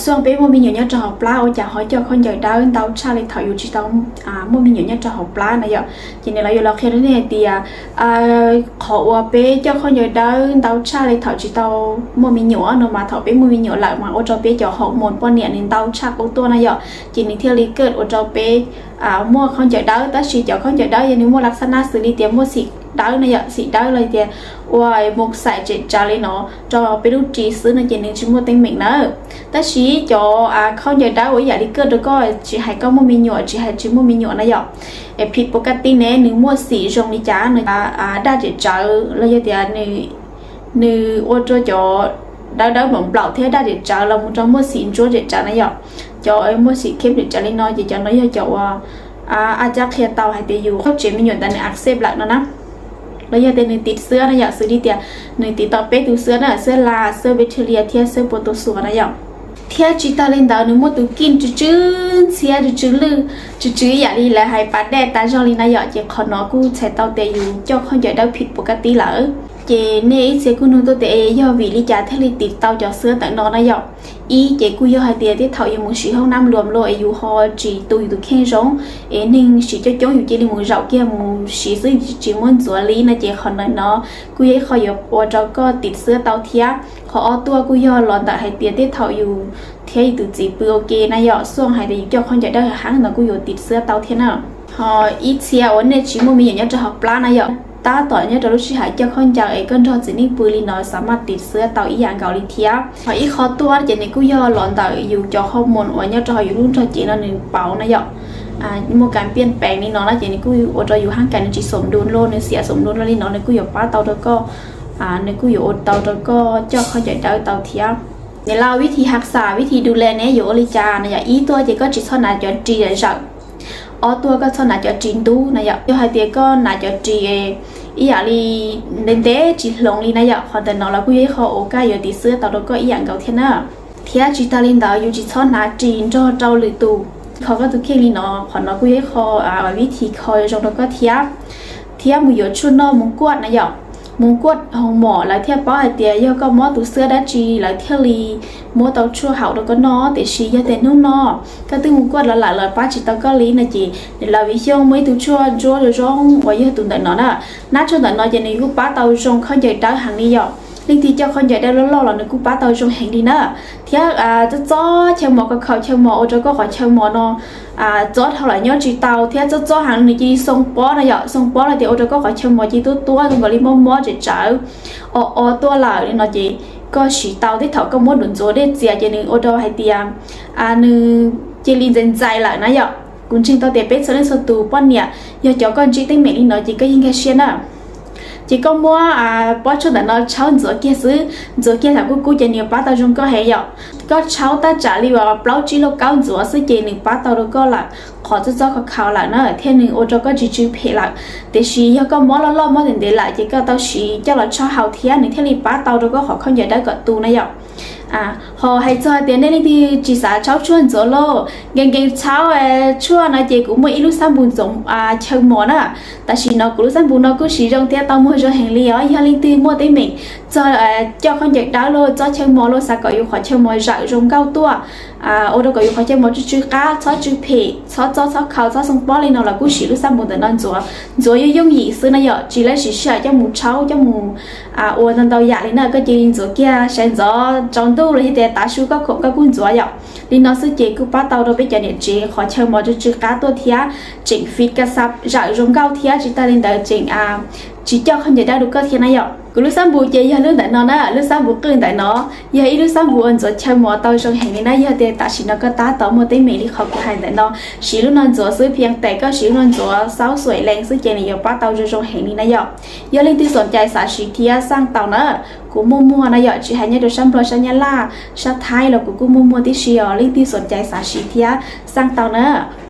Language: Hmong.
Txog peb muaj me nyuam nyob rau hauv plab ua cas ho coj khaub ncaws dawb ntau tshaj li thaum yus tsis tau muaj me nyuam nyob rau hauv plab na yom. Ces nws lawv yuav los qhia rau nej hais tias qhov uas peb coj khaub ncaws dawb ntau tshaj li thaum tsis tau muaj me nyuam no mas thaum peb muaj me nyuam lawm mas ua rau peb cov hormone poj niam nws ntau tshaj qub tuaj na yom, ces nws thiaj li kawj ua rau peb muaj khaub ncaws dawb. Tab sis cov khaub ncaws dawb yog nws muaj lav xab nab xws li tias muaj xim dawb na yom, xim dawb los tias ua mus xaim tsem tsawv li no rau peb lub ris xwb no ces nws tsis muaj teeb meem nawb. Tab sis cov khaub ncaws dawb uas ib yam li kawj rau koj tsis hais koj muaj me nyuam tsis hais tsis muaj me nyuam na yom, phim pov ka tij ne nws muaj xim zoo li cas no, daj tsem tsawv los yog tias nws ua rau cov dawb dawb nplaum nplaum thiab daj tsem tsawv los mus rau muaj xim ntsuab tsem tsawv na yom. Cov muaj xim kheb tsem tsawv li no ces cov no yog cov uas a cab qhia tau hais tias yus qhov tsev me nyuam ntawd nws a xej lawm no na. Los yog tias nws tiv xwb na yom, xws li tias nws tiv tau peb tus xwb na, xwb la, xwb bacteria thiab xwb pua tus xuas na yom. Thiab tsis tag li ntawd nws muaj tus kij tsw tsw ntxhiab tsw tsw lwj, tsw tsw ib yam li lawv hais pas dej tas zog li na yom, ces qhov no kuj txhais tau tias yus coj khaub ncaws dawb phim pov ka tij lawm. Ces nej ib txhia kuj nug tuaj tias es yog vim li cas thiaj li tiv tau cov xwb ntawm no na yom. Ib ces kuj yog hais tias tej thaum yus mus siv hoob nab luam los es yus ho tsis tu yus tus kheej zoo, es neeg siv coob coob yus cia li mus zaum kiag mus siv xwb tsis muab ntxuav li no ces qhov ntawm no kuj yog ib qho yuav ua rau koj tiv xwb tau thiab. Qhov ob tuaj kuj yog los ntawm hais tias tej thaum yus thiab yus tus txiv pw ua ke na yom, xuaj hais tias yus coj khaub ncaws dawb heev no kuj yuav tiv xwb tau thiab na. Ho ib txhia uas nej tsis muaj me nyuam nyob rau hauv plab na yom, tab tom nyob rau lub sij hawm coj khaub ncaws es koj nrog txiv neej pw li no xav maj tiv xwb tau ib yam nkaus li thiab. Ho ib qho tuaj ces nws kuj yog los ntawm yus cov hormone uas nyob rau hauv yus lub nrog cev no nws pauv na yom, muaj kas piaj peev li no na ces nws kuj ua rau yus hab kais nws tsis xom du loj, nws xiam xom du loj li no nws kuj yuav pab tau rau koj, nws kuj yuav ua tau rau koj coj khaub ncaws dawb tau thiab. Niam laus vib thi hak xas vib thi du le ne yuav ua li cas na yom, ib tuaj ces koj tsis txhob hnav cov ris zawm, ob tuaj koj txhob hnav cov ris ntub na yom. Yog hais tias koj hnav cov ris ib yam li ntev ntev tsis hloov li na yom, qhov ntawm no los kuj yog ib qho uas kaj yuav tiv xwb tau rau koj ib yam nkaus thiab na. Thiab tsis tag li ntawd yus tsis txhob hnav ris nrog rau lwm tus, kho koj tus kheej li no, qhov no kuj yog ib qho vib thi kho zoo rau koj thiab. Thiab mus yuav tshuaj noj mus kuaj na yom, mus kuaj hoo mom lawv thiaj paub hais tias yog koj mob tus xwb dab tsi lawv thiaj li muab tau tshuaj haum rau koj noj. Tiam sis yog tias hnub no koj twb mus kuaj los lawm los pab tsis tau koj li no ces lawv vim xyooj muaj ib tug tshuaj ntsuab zoo zoo uas yog tus ntawm no na. Nab tshuaj ntawm no ces nws kuj pab tau zoo khaub ncaws dawb heev li yom. Leej twg coj khaub ncaws dawb loj loj los nws kuj pab tau zoo heev li na. Thiab txob txob chaw mos, khaus khaus chaw mos ua rau koj qhov chaw mos no txob dhau lawm nyob tsis tau, thiab txob txob heev nws cia li xoo pob no yom, xoo pob no ces ua rau koj qhov chaw mos cia li tuab tuab zoo nkaus li mob mob tsem tsawv o o tuaj lawm li no ces koj siv tau. Tej thaum koj muab nruam ntxuav dej txias ces nws ua rau hais tias nws cia li ntxais ntxais lawm na yom. Kuv ntseeg tau tias peb txhua leej txhua tus poj niam yog cov koj ntsib teeb meem li no ces koj yeej nkag siab na. Ces koj muab pob tshuaj ntawm no tshauj ntxuav kiag xwb, ntxuav kiag thaum kub kub ces nws pab tau zoo koj heev yom. Koj tshauj tab tsam li uas plaub tsib lauj kaub ntxuav xwb ces nws pab tau rau koj lawm qhov txob txob khaus khaus lawm na, thiab nws ua rau koj tsis tsw phem lawm. Tiam sis yog koj mob loj loj mob ntev ntev lawm ces koj tau siv coj los tshauj haus thiab nws thiaj li pab tau rau koj qhov khaub ncaws dawb kom tu na yom. Ho hais txog hais tias nej leej twg tsis xav tshauj tshuaj ntxuav los nkees nkees tshauj tshuaj no ces kuv muaj ib lub xab npus ntxuav chaw mos na. Tam sim no kuv lub xab npus no kuj siv zoo thiab tau muag zoo heev li os. Yog leej twg muaj teeb meem txog coj khaub ncaws dawb los txob chaw mos los xav kom yus qhov chaw mos zawm zoo nkauj tuaj, ua rau kom yus qhov chaw mos tsw tsw qab, txhob tsw phem, txhob txob txhob khaus, txhob xoo pob li no los kuj siv lub xab npus ntawm no ntxuav. Ntxuav yooj yooj yim xwb na yom, tsis lawv siv sij hawm coj mus tshauj coj mus ua ntau ntau yam li na. Koj cia li ntxuav kiag sawv ntxov tsaus ntuj los yog tias tav su koj khoom koj kuj ntxuav yom. Li no xwb ces kuj pab tau rau peb cov niam tsev qhov chaw mos tsw tsw qab tuaj thiab tseem fit kas xaj zawm zoo nkauj thiab tsis tag li ntawd tseem tsis coj khaub ncaws dawb rau koj thiab na yom. Kuv lub xab npus ces yog lub ntawm no na, lub xab npus qwj ntawm no yog ib lub xab npus uas ntxuav chaw mos tau zoo heev li na. Yog tias tam sim no koj tab tom muaj teeb meem li qhov kuv hais ntawm no, siv lub no ntxuav xwb, phiaj tes koj siv lub no ntxuav xaub xuaim lees xwb ces nws yuav pab tau zoo zoo heev li na yom. Yog leej twg xom cai xav siv thiab xaj tau na, kuv muaj muag na yom, tsis hais nyob rau sab Nplog, sab Nyab Laj, sab Thaib los kuv kuj muaj muag tib si os. Leej twg xom cai xav siv thiab xaj tau na.